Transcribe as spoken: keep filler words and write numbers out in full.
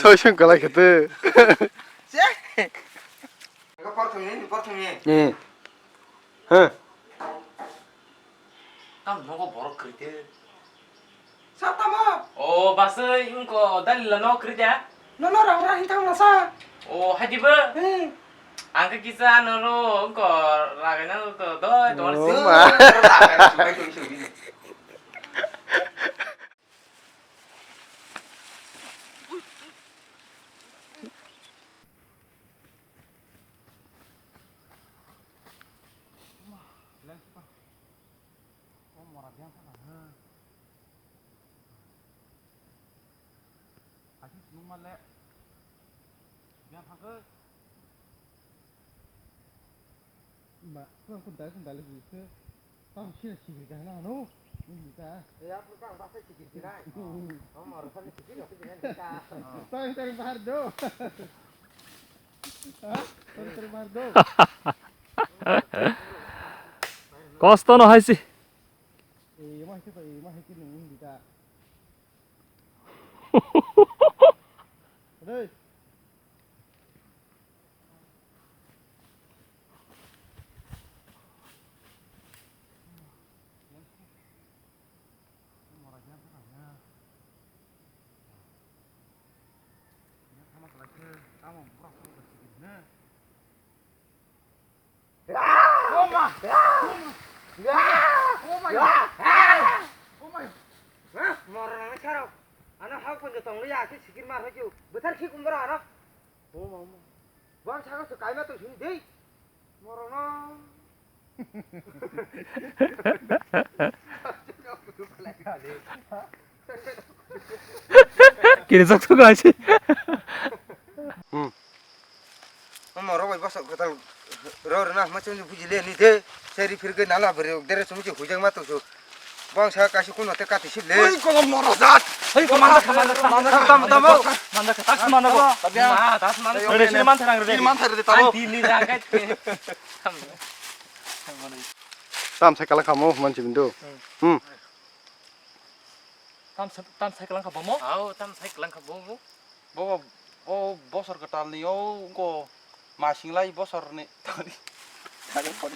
Soi song kalai khete. Che. Ego porthumni, porthumni. Eh. Huh. Tam nogo borok kwrwi de. Sa tamo? O, basai, wngko dalila no kwrwi de? Nono rang rang hithang masa. O, hadi bo? Hmm. Ang khe kisa noro wngko ragai na wngko doi dor. O, si ma. Ba, kung kung dal kung dal kung kung. Tang sini sikir ka na no. Ini ta. Ya, aku kan bahasa sikir kira. Oh, mau rasa sikir aku jangan kita. Tang tang bahar do. Ha? Tang tang bahar do. Kosto no haisi. Eh, mah kita, eh, mah kita nung ini ta. Dei. Oh my! Oh my! Oh my! Moro nang saro. Ano hau pon tong liya, si sikir mar hoju. Betar ki kumbara ano. Oh mama. Bang saka se kaima to sini dei. Moro no. Kiri sok sok achi. Hmm. Omo rok bai bwswk kwtal rw rwna hwnma chwng buji le ni de. Seri phirgwi nala bwrwi dere chwng se huijak ma tong su. Bang sa kaisa kuno te kati sip le. Oi, kono moro jat. Hei, ko manjak, manjak, manjak. Tamo, tamo. Manjak, tas manjak. Tabiya. Ma, tas manjak. Ini man tharang re. Ini man tharang re, tamo. Ang tini rang kai. Tam sai kala kamo man si bindo. Hmm. Tam sa-, tam sai kala kamo. Au, tam sai kala kamo. Bo, o bosor kwtalni o wngkha masing lai bosorni. Tari. Tari pori.